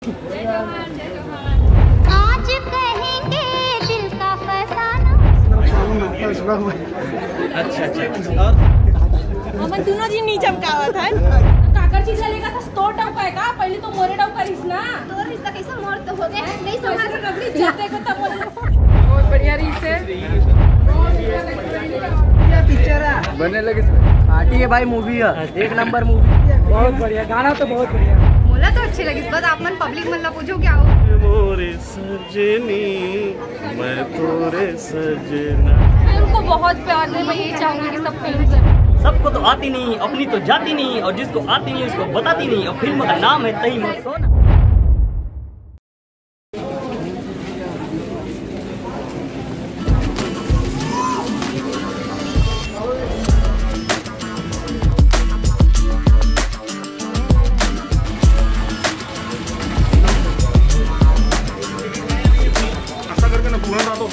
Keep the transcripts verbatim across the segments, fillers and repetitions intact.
आज कहेंगे दिल का फसाना। अच्छा, अच्छा। और हमन दोनों जी नी चमकावत हन। काकर चीज लेगा था, तो टौका है का? पहले तो मोरे टौका रिस ना। तो रिश्ता कैसे मोर तो हो गया, नहीं समझ। देखो तब मोरे बहुत बढ़िया रहिस हे। पिक्चर है। बने लगे इसमें। खाटी है भाई, मूवी है, एक नंबर मूवी। बहुत बढ़िया, गाना तो बहुत बढ़िया। मोला तो अच्छी लगी, बस आप मन पब्लिक मन ला पूछो क्या हो। मोरे सजनी, मैं तोरे सजना। फिल्म को बहुत प्यार दे, मैं यही चाहूंगी कि सब फिल्म से। सबको तो आती नहीं, अपनी तो जाती नहीं, और जिसको आती नहीं उसको बताती नहीं। और फिल्म का नाम है तई मोर सोना। ऐसा करके ना पूरा रात हो।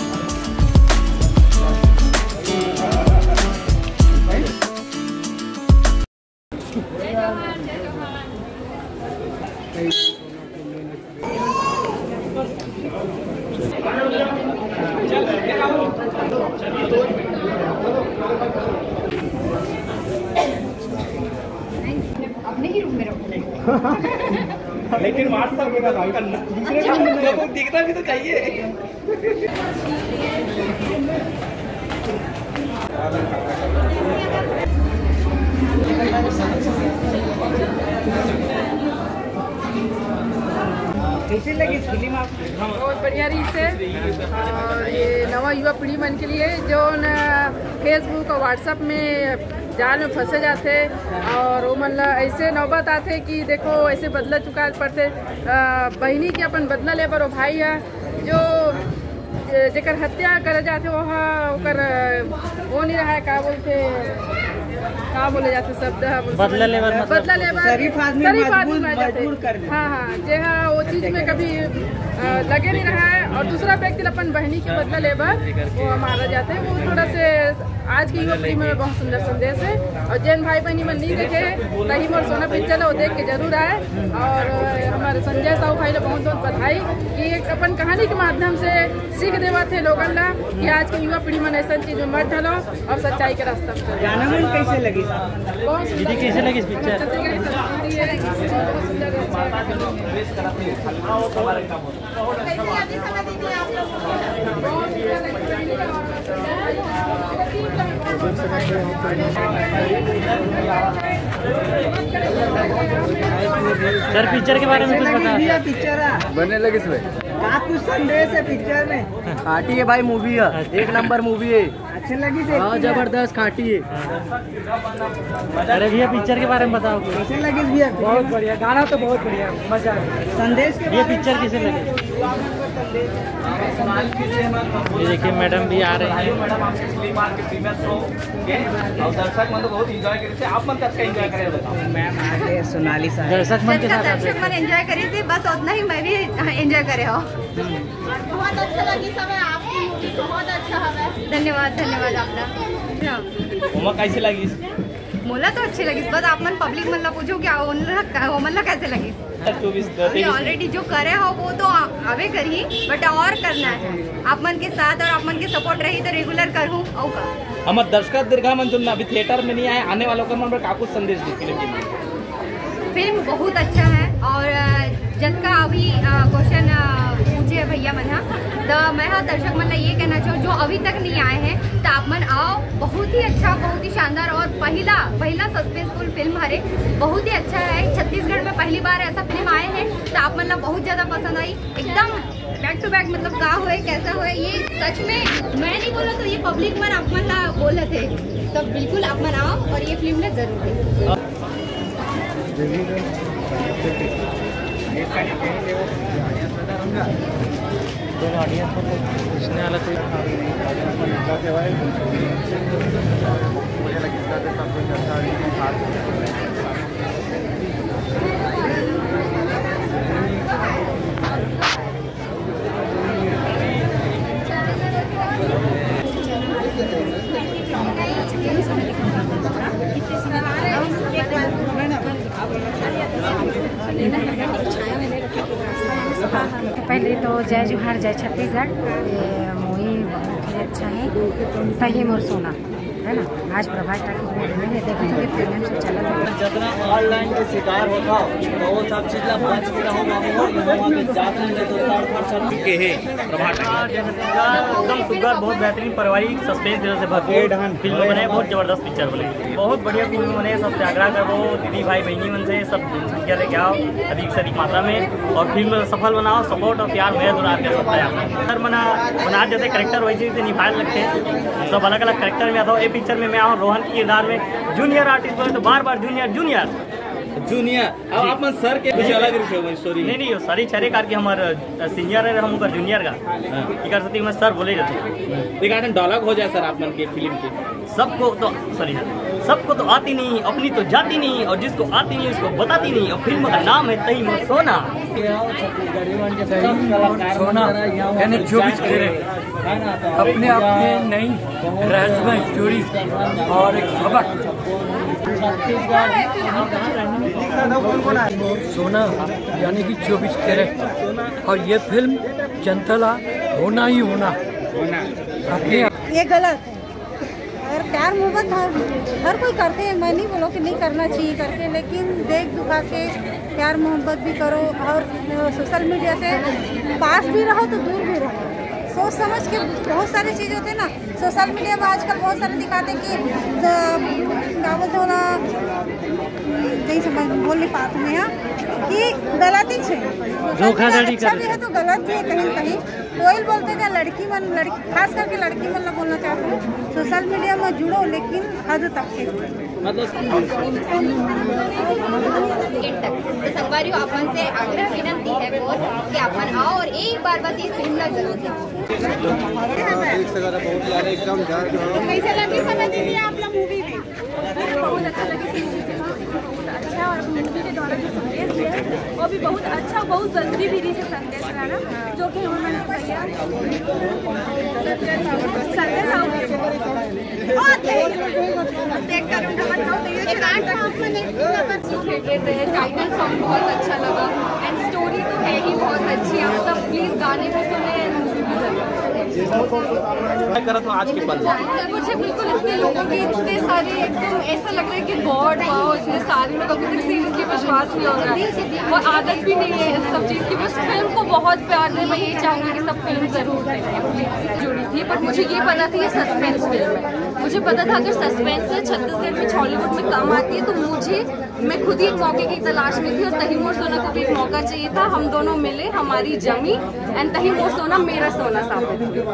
अपने ही रूम में रखो। लेकिन WhatsApp पे ना भाई, दूसरे को दिखना भी तो चाहिए। कैसे लगी फिल्म आप? बहुत बढ़िया रहिस हे। और ये नवा युवा पीढ़ी मन के लिए जो न Facebook और WhatsApp में जाल में फंसे जाते और वो मन ला ऐसे नौबत आते कि देखो ऐसे बदला चुका पड़ते। अ, बहिनी के अपन बदला ले बर वो भाई है जो जे-, जेकर हत्या करे जाथे, वो ह-, ओकर, अ, वो नहीं रहा है, का बोलते, का बोले जाते शब्द ह, बोलते बदला लेबर, मतलब बदला लेबर, शरीफ आदमी शरीफ आदमी मजबूर, मर जाते। मजबूर कर देते। हाँ, हाँ, जे ह वो चीज में कभी, अ, लगे नहीं रहा है और दूसरा व्यक्ति अपन बहनी के बदला लेबर वो मारा जाते हैं। वो थोड़ा से आज के युवा पीढ़ी में बहुत सुंदर संदेश है। और जेन भाई बहनी मन नहीं देखे हैं, तही मोर सोना पिक्चर ला, वो देख के जरूर आए। और हमारे संजय साहू भाई ला बहुत बहुत बधाई कि एक अपन कहानी के माध्यम से सीख देवत हे लोगन ला कि आज के युवा पीढ़ी मन ऐसा चीज में मत ढलो और सच्चाई के रास्ता पे चलो। गाना मन कैसे लगी? बहुत सुंदर। दीदी, कैसे लगी पिक्चर? बहुत सुंदर। सर, पिक्चर के बारे में कुछ बता। भैया, पिक्चर है। बने लगे इसमें। का कुछ संदेश है पिक्चर में? खाटी है भाई, मूवी है, एक नंबर मूवी है। अच्छे लगी से? हाँ, जबरदस्त खाटी है। अरे भैया, पिक्चर के बारे में बताओ कुछ। कैसे लगी भैया? बहुत बढ़िया, गाना तो बहुत बढ़िया, मजा आ गया। संदेश के ये बारे में पिक्चर कैसे लगे? ये देखिए, मैडम भी आ रहे हैं। मैडम, आपके फिल्म आज के प्रीमियर शो के और दर्शक मन तो बहुत एंजॉय करे थे, आप मन कैसे एंजॉय करे बताओ। मैम आ गए, सोनाली साहब। दर्शक मन के साथ आप दर्शक मन एंजॉय करे थे, बस उतना ही मैं भी एंजॉय करे हो। बहुत अच्छा लगी समय, आपकी मूवी बहुत अच्छा हवे। धन्यवाद, धन्यवाद आपका। ओमा कैसे लगी? मोला तो अच्छी लगी, बस आप मन पब्लिक मन ला पूछो क्या ओमन ला, ओमन ला कैसे लगी? चौबीस, अभी तेईस। ऑलरेडी जो करे हो वो तो आ-, अबे करी, बट और करना है। आप मन के साथ और आप मन के सपोर्ट रही तो रेगुलर करूँ। और का? हमर दर्शक दीर्घा मन जो अभी थिएटर में नहीं आए, आने वालों का मन पर का कुछ संदेश दी फिल्म के लिए? फिल्म बहुत अच्छा है और, अ, जतका अभी, अ, क्वेश्चन, अ, पूछे हे भैया मन ह, त मैं ह दर्शक मन ला ये कहना चाहूँ, जो अभी तक नहीं आए हैं, त आप मन आओ। बहुत ही अच्छा, बहुत ही शानदार और पहला, पहला सस्पेंसफुल फिल्म हरे, बहुत ही अच्छा है। छत्तीसगढ़ में पहली बार ऐसा फिल्म आए हैं, त आप मन ला बहुत ज्यादा पसंद आई। एकदम बैक टू बैक, मतलब का होए, कैसा होए, ये सच में मैं नहीं बोला तो ये पब्लिक मन आप मन ला बोलत हे, तो बिल्कुल आप मन आओ और ये फिल्म ला जरूर देखो। तो पहले तो जय जोहार, जय छत्तीसगढ़। ये मूवी बहुत ही अच्छा है, तही मोर सोना, है ना? आज प्रभास टाकीज में रिलीज है, देखो थोड़ी प्रीमियम से चलत है। जितना ऑनलाइन के शिकार होता हो, तो वो सब चीज ला बच के रहो बाबू, यहाँ पे जाते हैं तो सर पर सर के है प्रभास टाकीज। एकदम सुंदर, बहुत बेहतरीन, पारिवारिक सस्पेंस जैसे भरपूर फिल्म बने, बहुत जबरदस्त पिक्चर बने, बहुत बढ़िया फिल्म बने। सबसे आग्रह करबो दीदी भाई बहनी मन से, सब जनसंख्या लेके आओ अधिक से अधिक मात्रा में और फिल्म सफल बनाओ। सपोर्ट और प्यार मेरे दुलार के सकता है। सर मना बना जैसे करेक्टर वैसे ही से निभाए लगते हैं, सब अलग अलग करेक्टर में आता हूँ। ये पिक्चर में मैं आऊँ रोहन के किरदार में, जूनियर आर्टिस्ट बोले तो बार बार जूनियर जूनियर। जूनियर। अब आप मन सर के कुछ अलग रूप है स्टोरी। नहीं नहीं, वो सर ही छरे कार के हमारे सीनियर है, हम ऊपर जूनियर का। हाँ। इकर सती में सर बोले जाते हैं। एक आध डायलॉग हो जाए सर आप मन के फिल्म के। सबको तो, सॉरी, सबको तो आती नहीं, अपनी तो जाती नहीं, और जिसको आती नहीं उसको बताती नहीं। और फिल्म का नाम है तही मोर सोना। सोना यानी चौबीस कैरेट, अपने आप में नई रहस्यमय स्टोरी और एक सबक। सोना यानी कि चौबीस कैरेट, और ये फिल्म जनता ला होना ही होना। अपने ये गलत है। अगर प्यार मोहब्बत हर, हर कोई करते हैं, मैं नहीं बोलो कि नहीं करना चाहिए करके, लेकिन देख दुखा के प्यार मोहब्बत भी करो। और सोशल मीडिया से पास भी रहो तो दूर भी रहो, सोच समझ के। बहुत सारी चीज़ होते हैं ना सोशल मीडिया में आजकल, बहुत सारे दिखाते हैं कि, अ, क्या बोलते हो ना, नहीं समझ, बोल नहीं पाती मैं यहाँ, कि गलत ही है। सोशल मीडिया धोखाधड़ी अच्छा भी है तो गलत भी है कहीं ना कहीं। कोई बोलते हैं लड़की मन, लड़की, खास करके लड़की मन ला बोलना चाहती हूँ, सोशल मीडिया में जुड़ो लेकिन हद तक के। मतलब एंड तक। तो संगवारी हो, आप मन से आग्रह विनंती है बहुत कि आप मन आओ और एक बार बस ये फिल्म ला जरूर देखो। देख सकत हव, बहुत सारे एकदम जान। तो कैसे लगी समझ लीजिए आप लोग मूवी में? बहुत अच्छा लगा इस movie में, बहुत अच्छा, और मूवी के द्वारा जो संदेश दिया है वो भी बहुत अच्छा, बहुत जरूरी भी रही है संदेश रहना, जो कि हमारे भैया संदेश आओ। बहुत देख कर उनका बताओ तो ये फेवरेट है, टाइटल सॉन्ग बहुत अच्छा लगा, एंड स्टोरी तो है ही बहुत अच्छी। आप सब प्लीज गाने भी सुने एंड म्यूजिक भी सुने। मैं करा तो आज के पल में। मुझे बिल्कुल इतने लोगों की इतने सारे एकदम ऐसा लग रहा है कि गॉड वाओ, इतने सारे लोग, अभी तक सीरियसली विश्वास नहीं हो रहा है और आदत भी नहीं है इन सब चीज़ की। बस फिल्म को बहुत प्यार दे, मैं यही चाहूँगी कि सब फिल्म जरूर देखें। जुड़ी थी, बट मुझे ये पता थी ये सस्पेंस फिल्म है। मुझे पता था अगर सस्पेंस है छत्तीसगढ़ में, हॉलीवुड में कम आती है, तो मुझे, मैं खुद ही एक मौके की तलाश में थी और तही मोर सोना को भी एक मौका चाहिए था। हम दोनों मिले, हमारी जमी, एंड तही मोर सोना मेरा सोना साबित हुआ।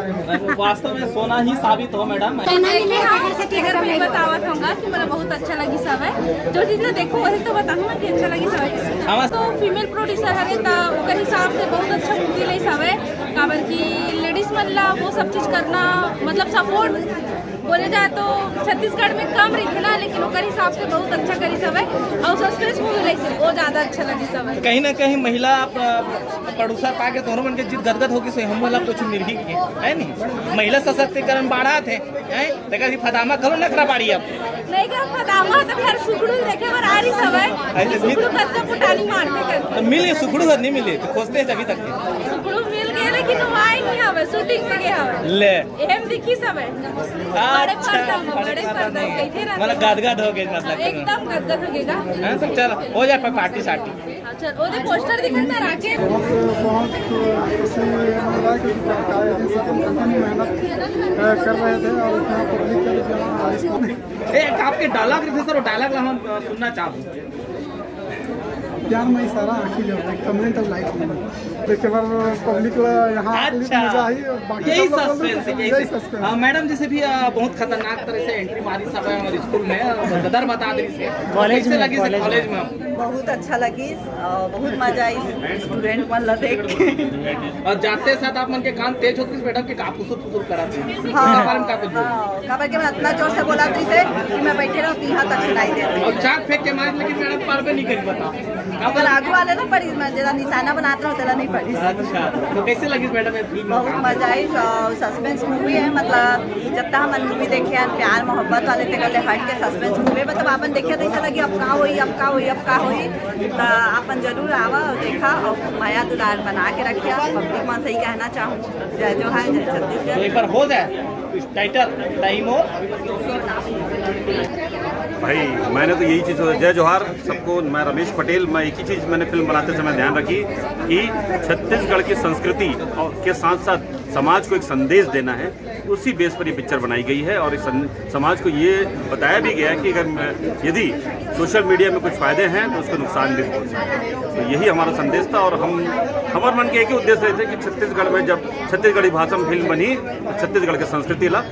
वास्तव में सोना ही साबित हो मैडम। तो मैं भी हाँ, अगर मैं बतावत हूँगा कि मेरा बहुत अच्छा लगी सब है, जो चीज ना देखो वही तो बताऊँ ना कि अच्छा लगी सब है। हाँ। तो फीमेल प्रोड्यूसर हरे त ओकर हिसाब से बहुत अच्छा मूवी ले सब है, काबर कि लेडीज मन ला वो सब चीज करना, मतलब सपोर्ट बोले जाए तो छत्तीसगढ़ में कम रही ना, लेकिन ओकर हिसाब से बहुत अच्छा करी सब है। और सस्पेंस मूवी रही वो ज्यादा अच्छा लगी सब है। कहीं ना कहीं महिला प्रोड्यूसर पाके तोरो मन के जीत गदगद होगी से हम वाला कुछ मिल ही के, है नहीं? महिला सशक्तिकरण बढ़ा थे, हैं? देखा कि फदामा करो नखरा बाड़ी अब। नहीं का फदामा तो खैर सुखड़ू देखे बर आ रही सब है। अच्छा, कि मिल- सुखड़ू कच्चा पुटानी मारते कर। तो मिल गए सुखड़ू, नहीं मिले तो खोजते हैं अभी तक के। सुखड़ू मिल गए लेकिन वो आए नहीं हवे, शूटिंग में गए हवे। ले। एम दिखी सब है। बड़े अच्छा, पर्दा में, बड़े बड़े पर्दा पर्दा में, में। कैसे रहते मतलब हैं? गदगद हो गए मतलब। एकदम गदगद हो गएगा। हाँ, तो चलो, हो जाए पार्टी सार्टी। अच्छा, ओदे पोस्टर दिखत है राकेश। बहुत, बहुत खुशी मिल रहा है क्योंकि काफी दिन से हम कंटिन्यू मेहनत, अ, कर रहे थे और इतना पब्लिक का भी जमा आज ए, एक आपके डायलॉग रहिथे सर, वो डायलॉग ला हम, अ, सुनना चाहबो। प्यार में इशारा आँखी ले होता है, कमेंट और लाइक नहीं। देखे बार पब्लिक ला यहाँ आके अच्छा। मजा आई, बाकी यही सब लोग बोल रहे सस्पेंस है, थे, यही यही सस्पेंस। सस्पेंस। हाँ, मैडम जैसे भी, अ, बहुत खतरनाक तरह से एंट्री मारी सब है और स्कूल में, अ, गदर बता दी से। कॉलेज कैसे में, लगी से कॉलेज कॉलेज में। में? बहुत अच्छा लगी, अ, बहुत मजा आई स्टूडेंट मन ला देख के। और जाते साथ आप मन के कान तेज होती मैडम के का फुसुर फुसुर करा थे। हाँ, बारे में का कुछ बोलो? हाँ, काबर के मैं इतना जोर से बोला तो इसे कि मैं बैठे रहूँ तो यहाँ तक सुनाई दे रही। और चाक फेंक के मार लेकिन मैडम पार पे नहीं करी बताओ। ओकर आगू वाले ना पड़िस, मैं जेला निशाना बनात रहो, तेला नहीं पड़िस। अच्छा, तो कैसे लगिस मैडम ये फिल्म? बहुत मजा आई। सस्पेंस मूवी है, मतलब जब तक हमन मूवी देखे हैं, प्यार मोहब्बत वाले ते गले हट के सस्पेंस मूवी, मतलब अपन देखे तो ऐसा लगे अब का होई, अब का होई, अब का होई। तो अपन जरूर आवा और देखा और मया दुलार बना के रखिया। पब्लिक में सही कहना चाहूँ, जय जोहार, जय छत्तीसगढ़। तो एक बार हो जाए टाइटल टाइम और भाई, मैंने तो यही चीज़, जय जोहार सबको। मैं रमेश पटेल। मैं एक ही चीज़ मैंने फिल्म बनाते समय ध्यान रखी कि छत्तीसगढ़ की संस्कृति और के साथ साथ समाज को एक संदेश देना है, उसी बेस पर ये पिक्चर बनाई गई है। और इस सं-, समाज को ये बताया भी गया है कि अगर मैं, यदि सोशल मीडिया में कुछ फ़ायदे हैं तो उसके नुकसान भी बहुत हैं। तो यही हमारा संदेश था। और हम, हमारे मन के एक ही उद्देश्य रहे थे कि छत्तीसगढ़ में जब छत्तीसगढ़ी भाषा में फिल्म बनी तो छत्तीसगढ़ की संस्कृति ला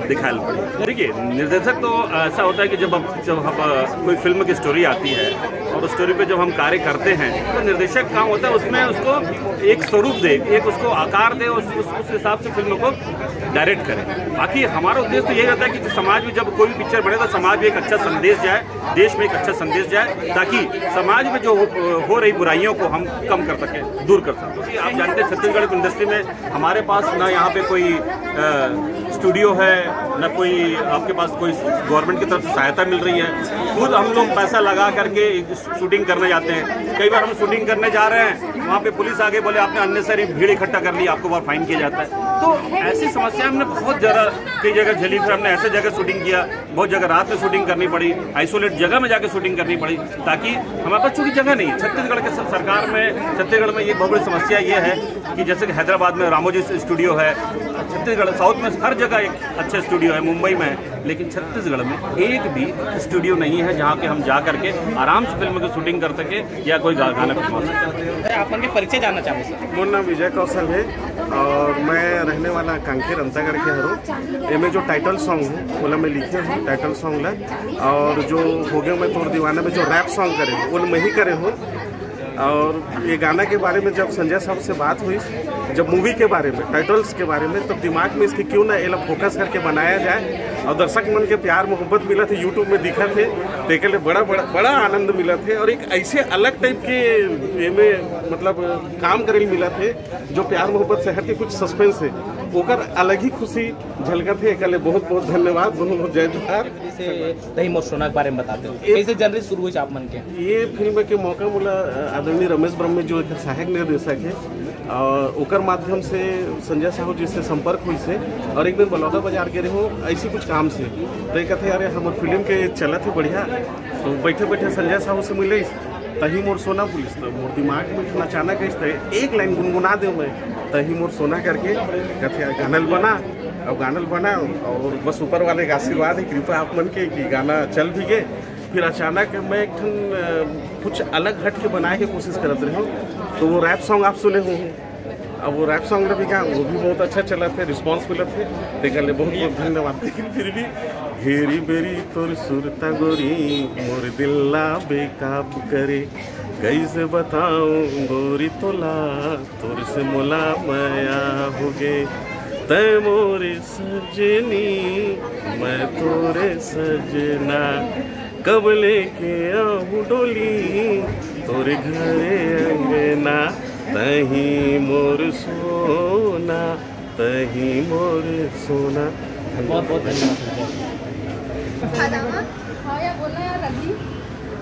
दिखाई पड़ी। देखिए, निर्देशक तो ऐसा होता है कि जब हम, जब हम, अ, कोई फिल्म की स्टोरी आती है और उस स्टोरी पे जब हम कार्य करते हैं तो निर्देशक काम होता है उसमें उसको एक स्वरूप दे, एक उसको आकार दे, उस, उस, उस हिसाब से फिल्म को डायरेक्ट करें। बाकी हमारा उद्देश्य तो यही रहता है कि समाज में जब कोई भी पिक्चर बने तो समाज में एक अच्छा संदेश जाए, देश में एक अच्छा संदेश जाए, ताकि समाज में जो हो, हो रही बुराइयों को हम कम कर सकें, दूर कर सकें। क्योंकि आप जानते हैं, छत्तीसगढ़ की इंडस्ट्री में हमारे पास ना यहाँ पे कोई, अ, स्टूडियो है, ना कोई आपके पास कोई गवर्नमेंट की तरफ से सहायता मिल रही है। खुद हम लोग पैसा लगा करके शूटिंग करने जाते हैं। कई बार हम शूटिंग करने जा रहे हैं, वहाँ पे पुलिस आके बोले, "आपने अननेसेसरी भीड़ इकट्ठा कर ली, आपको वहाँ फाइन किया जाता है।" तो ऐसी समस्या हमने बहुत ज़्यादा कई जगह झेली। फिर हमने ऐसे जगह शूटिंग किया, बहुत जगह रात में शूटिंग करनी पड़ी, आइसोलेट जगह में जाके शूटिंग करनी पड़ी, ताकि हमारे पास, चूंकि जगह नहीं है। छत्तीसगढ़ के स-, सरकार में, छत्तीसगढ़ में ये बहुत बड़ी समस्या ये है कि जैसे कि हैदराबाद में रामोजी स्टूडियो है, छत्तीसगढ़, साउथ में हर जगह एक अच्छा स्टूडियो है, मुंबई में है, लेकिन छत्तीसगढ़ में एक भी स्टूडियो नहीं है जहाँ के हम जा करके आराम से फिल्म की शूटिंग कर सके या कोई गा-, गाना फिल्मा सके। आप मन के परिचय जानना चाहूँ सर। मोर नाम विजय कौशल है और मैं रहने वाला कांकेर अंतागढ़ के हरो। एमे जो टाइटल सॉन्ग है, ओला मैं लिखे हूँ, टाइटल सॉन्ग ला। और जो हो गया मैं तोर दीवाना में जो रैप सॉन्ग करे हूँ, वो मैं ही करे हूँ। और ये गाना के बारे में जब संजय साहब से बात हुई, जब मूवी के बारे में, टाइटल्स के बारे में, तब दिमाग में इसके क्यों ना एला फोकस करके बनाया जाए। और दर्शक मन के प्यार मोहब्बत मिला थे, यूट्यूब में दिखा थे, तो एकर ले बड़ा, बड़ा, बड़ा आनंद मिला थे। और एक ऐसे अलग टाइप के एमे, मतलब, काम करे मिला थे, जो प्यार मोहब्बत से हट के कुछ सस्पेंस है, ओकर अलग ही खुशी झलकत है। एकर ले बहुत बहुत धन्यवाद, बहुत बहुत जय जोहार। से दही मोर सोना के बारे में बताते हो, ये कैसे जर्नी शुरू हुई आप मन के? ये फिल्म के मौका मोला, अ, आदरणीय रमेश ब्रह्म जो एक सहायक निर्देशक है, और ओकर माध्यम से संजय साहू जी से संपर्क हुई से, और एक दिन बलौदा बाजार गे रहे हो ऐसी कुछ काम से, तो ये कहते, "अरे, हमर फिल्म के चलत है बढ़िया।" तो बैठे बैठे संजय साहू से मिले, "तही मोर सोना" बोलिस, तो मोर दिमाग में अचानक आइस, तो एक लाइन गुनगुना दे मैं, "तही मोर सोना" करके। कहते, "गाना ल बना।" अब गाना ल बना, और बस ऊपर वाले का आशीर्वाद है, कृपा आप मन के, कि गाना चल भी गए। फिर अचानक मैं एक ठन, अ, कुछ अलग हट के बनाए के कोशिश करत रहे हूँ, तो वो रैप सॉन्ग आप सुने हो। अब वो रैप सॉन्ग भी गा, वो भी बहुत अच्छा चला थे, रिस्पॉन्स मिला थे, तेकर ले बहुत बहुत धन्यवाद। लेकिन फिर भी घेरी बेरी तोर सुरता गोरी, मोर दिल ला बेकाबू करे, कैसे बताऊं गोरी तोला, तोर से मोला मया हो गे। तै मोरे सजनी, मैं तोरे सजना, कब लेके आहूँ डोली, तोरे घरे अंगना, तही मोर सोना, तही मोर सोना। बहुत बहुत धन्यवाद। हाँ यार, बोलना यार, रजनी।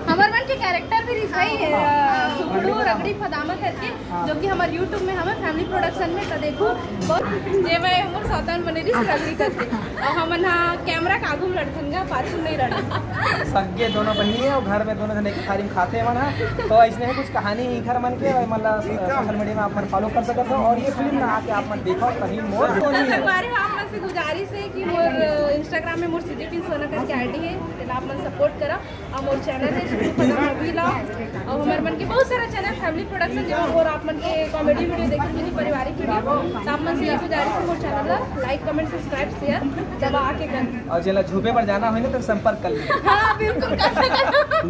हमर मन के कैरेक्टर भी रिस भाई, अ, सुखड़ू रगड़ी फदामा करके, जो कि हमर YouTube में हमें फैमिली प्रोडक्शन में तो देखो, बहुत जे मैं हमर सावधान बने रही रगड़ी करके। और हमन हा कैमरा के आगू में लड़थन गा, पाछू नहीं लड़न। सगे दोनों बहिनी है और घर में दोनों जने एक थारी में खाते हैं ना, तो ऐसने ही कुछ कहानी इखर मन के, और मतलब सोशल मीडिया में आप मन फॉलो कर सकते हो और ये फिल्म ना आके आप मन देखो, कहीं मोर तो नहीं है। संगवारी हो, आप मन से गुजारिश है कि मोर, अ, Instagram में मोर सीधे पिन सोना करके आईडी है, तेला आप मन सपोर्ट करा। और मोर चैनल है सुखू पदम अभिला, और हमर मन के बहुत सारा चैनल फैमिली प्रोडक्शन, जो मोर आप मन के कॉमेडी वीडियो देखे मिली, पारिवारिक वीडियो, तो आप मन से ये गुजारिश है मोर चैनल ला लाइक, कमेंट, सब्सक्राइब, शेयर दबा के कर। और जेला झूपे पर जाना होई ना तो संपर्क कर लीजिए। हाँ, बिल्कुल कर सकते हो।